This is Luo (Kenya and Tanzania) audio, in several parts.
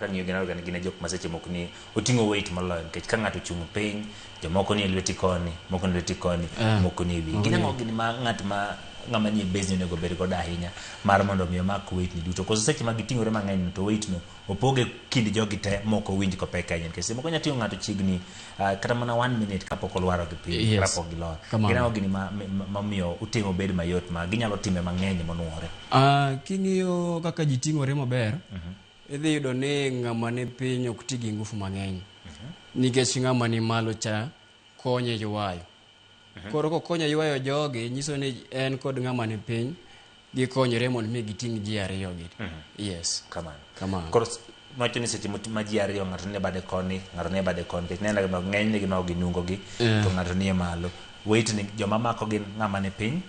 Kang'iyo gi naroga ni gin e jok ma seche moko ni oting'o weight moloyo nikech ka ng'ato ochung' piny, jomoko nie lweti koni, moko nie lweti koni, moko nie wiyi. Gin ang'o gini ma ng'at ma ng'ama nie base ni onego bed godo ahinya mar mondo mi omak weight ni duto? Koso seche ma giting'ore mang'eny no to weight no opoge kind jogi te mok owinj kopek ahinya nikech seche moko inya ting'o ng'ato chiegni kata mana one minute kapok olwaro gi piny kata kapok gilor. Gin ang'o gini ma mamiyo utimo bed mayot ma ginyalo time mang'eny monuore? King'iyo kaka ji ting'ore maber, idhi yudo ni ng'ama ni piny ok ti gi ngufu mang'eny nikech ng'ama ni malo cha konye ywayo. Koro kokonye ywayo jogi nyiso ni en kod ng'ama ni piny gikonyore mondo mi giting' ji ariyo gi. Yes. Kamano. Kamano. Koro wacho ni seche ma ji ariyo ng'ato nie bade koni, ng'ato nie bade koni, nikech neno gima ng'enyne gimako gi nungogi, to ng'ato nie malo. Weight ni joma mako gin ng'ama ni piny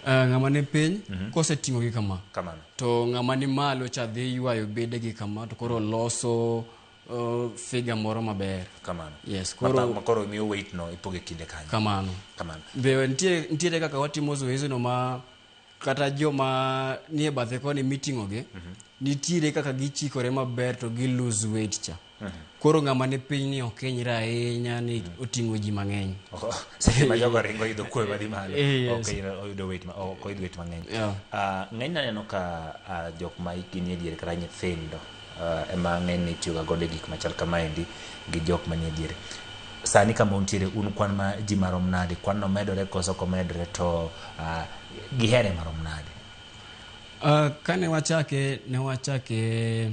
Ng'ama ni piny koseting'o gi kama Kamano. to ng'ama ni malo cha dhi ywayo bedegi kama to koro loso figure moro maber. Kamano. Yes, koro ma koro miyo weight no ipogo e kinde kanyo. Kamano. Kamano. Be nitie nitiere kaka watimo zoezi no ma kata joma nie bathe koni miting'o gi nitiere kaka gichikore maber to gi lose weight cha. Koro ng'ama ni piny ni ok hinyre ahinya ni oting'o ji mang'eny. Seche ma jogo ringo idho kwe madhi malo Yes. ok oyudo weight ok oyud weight mang'eny. Yeah. Ng'enyne aneno ka jok ma hikgi nie diere kata nyithindo ema ng'enyne itiyoga godo e gik machal kamaendi gi jok manie diere. Sani kama untiere un kwan ma ji marom nade? Kwan no medore koso ok omedore to gihere marom nade? Kane wachake ne wachake